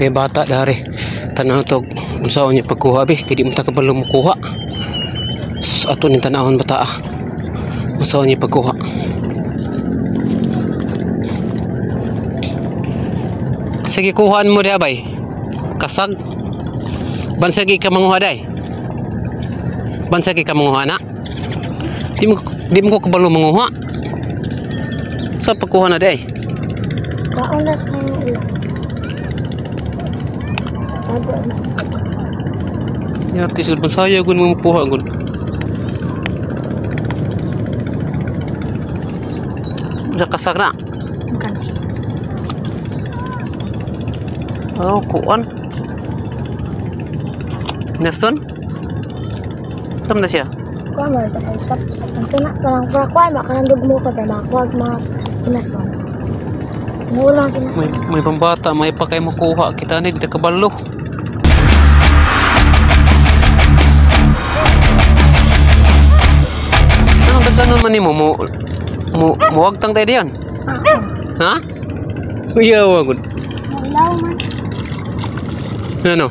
Kay bata dari. Tanaw to unsaon niya pagkuha be kay di mo ta kabalo mokuha. Ato ning tanawon bata. Unsaon niya pagkuha. Sige kuhaan mo diha bay. Kasag. Bansagi ka manguha day. Bansagi ka manguha na. Di mo ko kabalo manguha. Sa pagkuha na day. Kaon na sa ulan. Tago na sa. Yati siguro bansaya gun mo makuha gun. Sa kasag na. Kan. Oh, kuan. Nason? Saan na siya? Kuan mo ito kay pap. Ang sana parang para kuan ba kanang dugmo ka pero makuha mga kinason. Mulang kinason. May pambata, may pa kay makuha kita ni dito kabalo. Anong ganda naman nimo mo mo muwagtang tayo diyan? Ha? Uyaw gud. Ilaw man. Ano?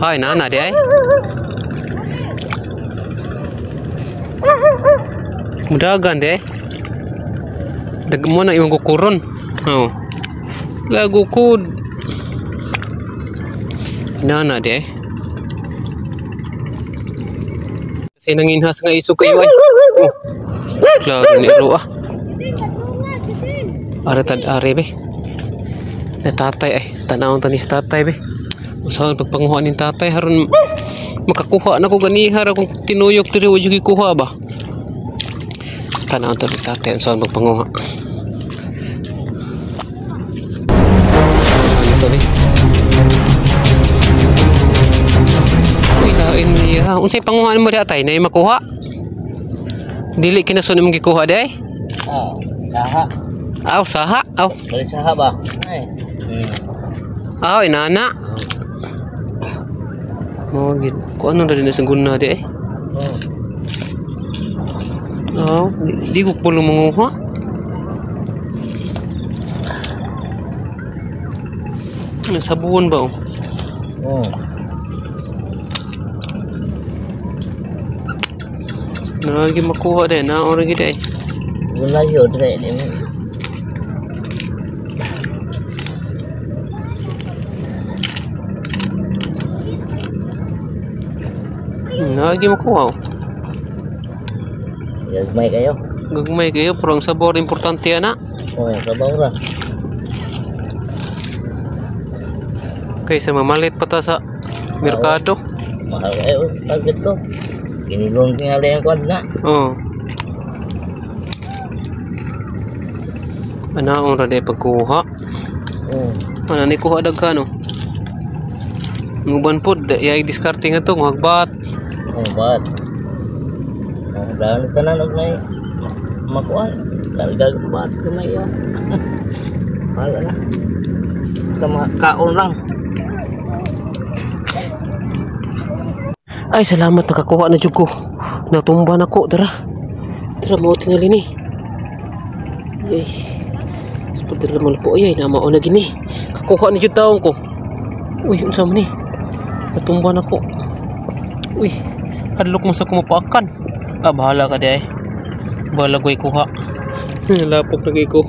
Ay, nana di ay. Mudagan di ay. Dag mo na imong kukuron. Oh. Lagukod. Nana di ay. Kasi nanginhas nga iso kayo ay. Oh. Klaro ni ro ah. Are tad are be. Na tatay ay. Tanawon ta ni sa tatay be. Usahan pagpanguha ning tatay haron makakuha na ko ganiha ra kung tinuyok diri wa jud kuha ba. Tanawon ta ni tatay usahan pagpanguha. Ano to be? Uy, lain niya. Unsay panguhaan mo di atay nay makuha? Dili kinasun imong gikuha di ay? Ah, saha. Aw, saha. Aw. Bali saha ba? Ay. Aw, inana. Oh, gid. Ko ano ra din sa guna di ay? Oh. Aw, di ko pulo manguha. Nasabuon ba oh? Oh. Nagi makuha de, na ora gid ay. Wala yo dire ni. Nagi makuha. Gagmay kayo. Gagmay kayo pero ang sabor importante ana. Oh, sabaw ra. Kaysa mamalit pa ta sa merkado. Mahal kayo pag ito. Kinilong tingali ang kwan na. Oo. Anaon ra day pagkuha. Oo. Ana ni kuha daghan oh. Nguban pod yay diskarte nga to ngagbat. Oh, bat. Oh, dahil tanan og nay makuan. Kargag bat kamay yo. Wala na. Tama kaon lang. Ay, salamat nakakuha na jud ko. Natumba na ko, dara. Dara mo tingali ni. Yay. Spud dara mo po ay na mao na gini. Kakuha na jud taon ko. Uy, unsa man ni? Natumba na ko. Uy, hadlok mo sa kumapakan. Ah, bahala ka di ay. Bahala ko'y kuha. Lapok lagi ko.